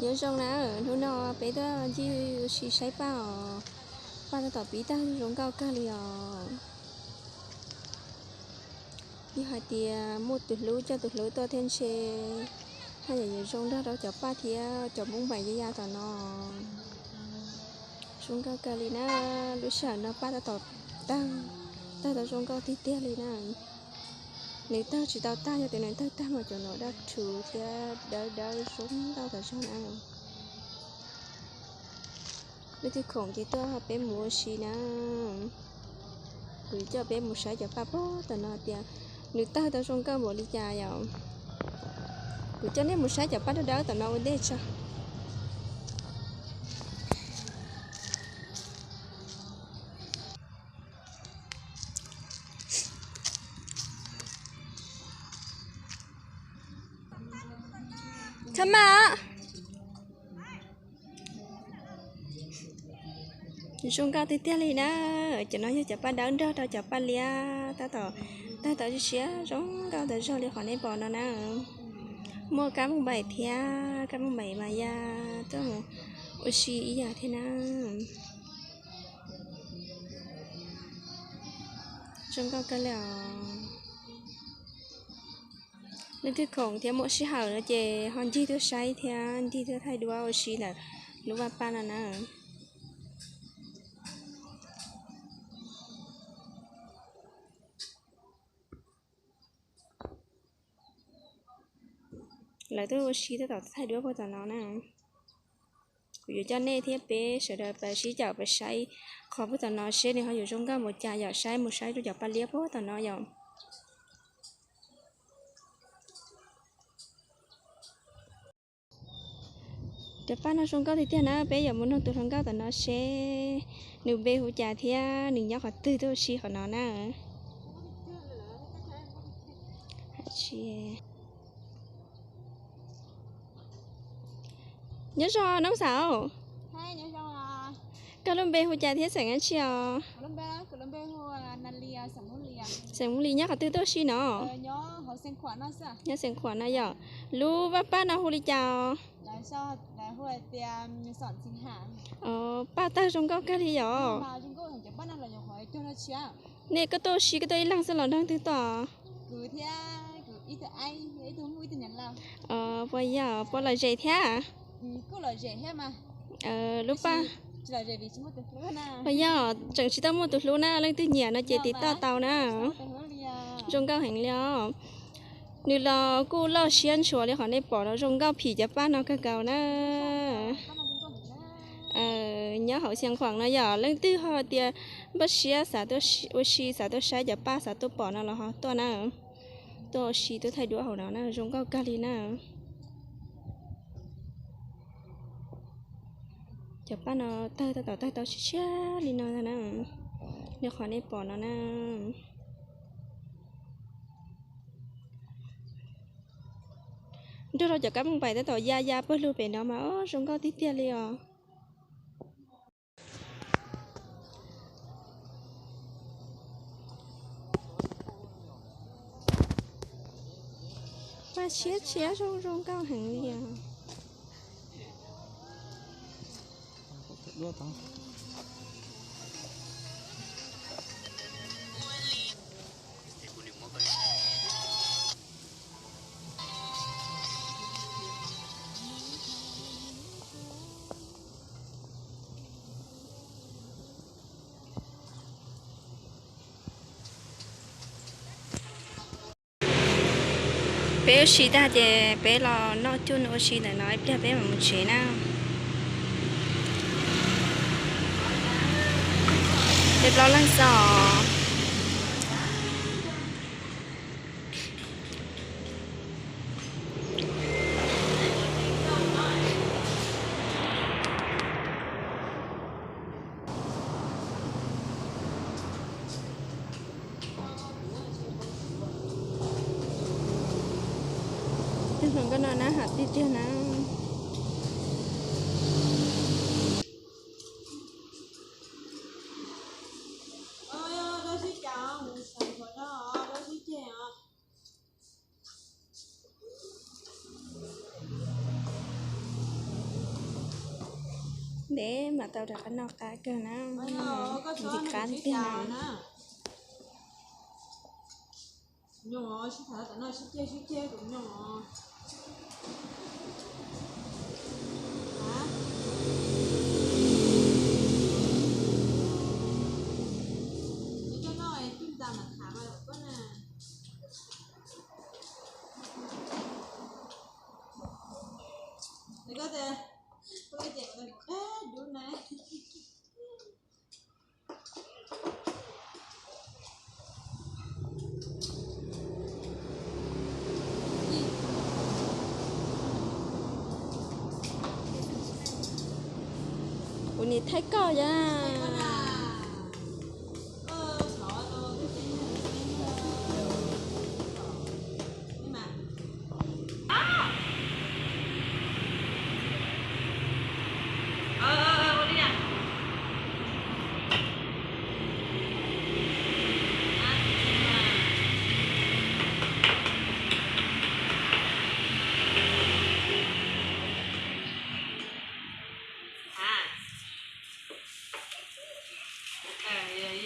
Nyob zoo na, hnub no peb tuaj ncig ua si saib Paj os. Paj tab tom pib tag zoo nkauj kawg li os. Yog hais tias muaj tus hlub coj tus hlub tuaj thiab ntshe haj yam yuav zoo nrog rau cov Paj thiab cov Hmoob Npaim ya ya tom no. Zoo nkauj kawg li na, lub sij hawm no Paj tab tom tawg, tawg tau zoo nkauj tiag tiag li na. Nws tawg tsis tau tag, yog tias nws tawg tag mas cov no daj rhuv thiab dawb dawb zoo nkauj tas zog na. Leej twg khoom ces tuaj peb mus ua si na. Kuv coj peb mus saib cov Paj puag tom no tias nws tawg tau zoo nkauj npaum li cas yom. Kuv coj nej mus saib cov Paj dawb dawb tom no ua ntej tso. Txhob maj. Zoo nkauj tiag tiag li na. Cov no yog cov Paj dawb nrog rau cov Paj liab tab tom tawg tau siab zoo nkauj tas zog li qhov nej pom no na. Muaj kab mooj npaim thiab, kab mooj npaim mas ya tuaj mus ua si ib yam thiab na. Zoo nkauj kawg li os. Leej twg khoom thiab muaj sij hawm no ces ho ncig tuaj saib thiab ncig tuaj thaij duab ua si ntawm lub vaj Paj no na. Lawv tuaj ua si tab tom thaij duab puag tom no na. Kuv yuav coj nej thiab peb sawv daws pab sib caum pab saib qhov puag tom no seb nws ho yuav zoo nkauj npaum cas yom, saib mus saib rau cov Paj liab puag tom no yom. Cov Paj no zoo nkauj tiag tiag na, peb yuav mus nug tus hluas nkauj tom no seb nws npe hu cas thiab nws nyob qhov twg tuaj ua si qhov no na. Nyob zoo noob xav, koj lub npe hu cas thiab xeem dab tsi os? Xeem Hmoob Lis, nyob qhov twg tuaj ua si no? Nyob Xeem Khuam no yom. Lub vaj Paj no hu li cas os? Paj tawg zoo nkauj kawg li yom. Nej koj tuaj ua si koj tuaj ib leeg xwb los nrog leej twg tuaj? Puas yog, puas lom zem thiab? Lub Paj, puas yog tseem tsis tau muaj tus hlub na, leej twg nyiam no ces tiv toj tau na. Zoo nkauj heev li os. Nws los kuj loj siab ntshua li qhov nej pom no, zoo nkauj phim cov Paj no kawg nkaus na. Nyob hauv Xeem Khuam no yom, leej twg ho tias npaj siab xav tuaj ua si, xav tuaj saib cov Paj, xav tuaj pom no los ho tuaj na. Tuaj ua si tuaj thaij duab hauv no na, zoo nkauj kawg li na. Cov Paj no tawg tab tom tawg tau siab siab li no na, li qhov nej pom no na. Nrog rau cov kab mooj npaim tab tom ya ya pawg lug pem no mas zoo nkauj tiag tiag li os. Paj tshiab tshiab zoo zoo nkauj heev li os. Peb ua si tag ces peb los noj cuj ua si ntawm no ib pliag peb mam mus tsev na. Peb plaub leeg xwb os. Tus hluas nkauj no na, ham tiag tiag na. Ntev mas tau rov qab noj qab kawg na, ntxim qab tiag na. Kuv nim thaij koj yom.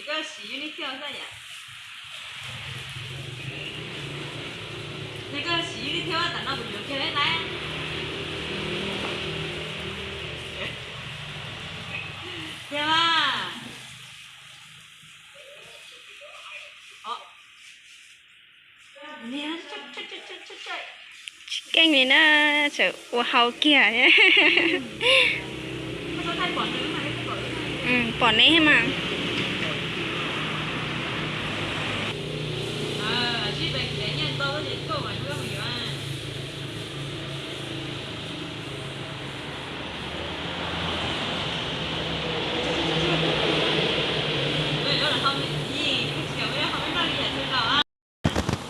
Koj siv unit thiab xwb yom? Nws koj siv unit thiab tam no kuv yuav kiag lawm na. Tiag mas. Tsis keej li na, tseem ua hau kiag. Pom neb mas.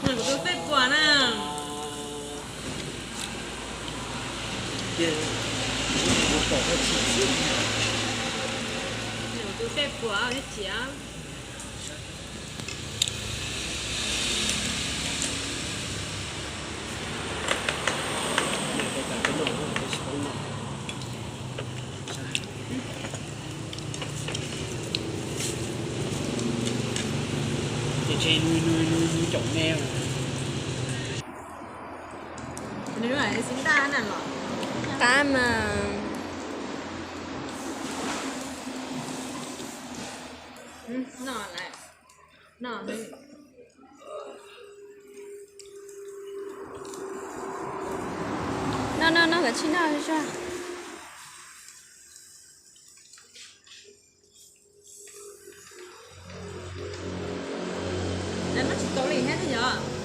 Kuv tus pej puas na. Kuv tus pej puas thiab txiv. Ces nws, nws, nws, nws caum me. Qab mas. Noj noj noj, kav tsij noj zog. Noj tsis tau li thiab yom.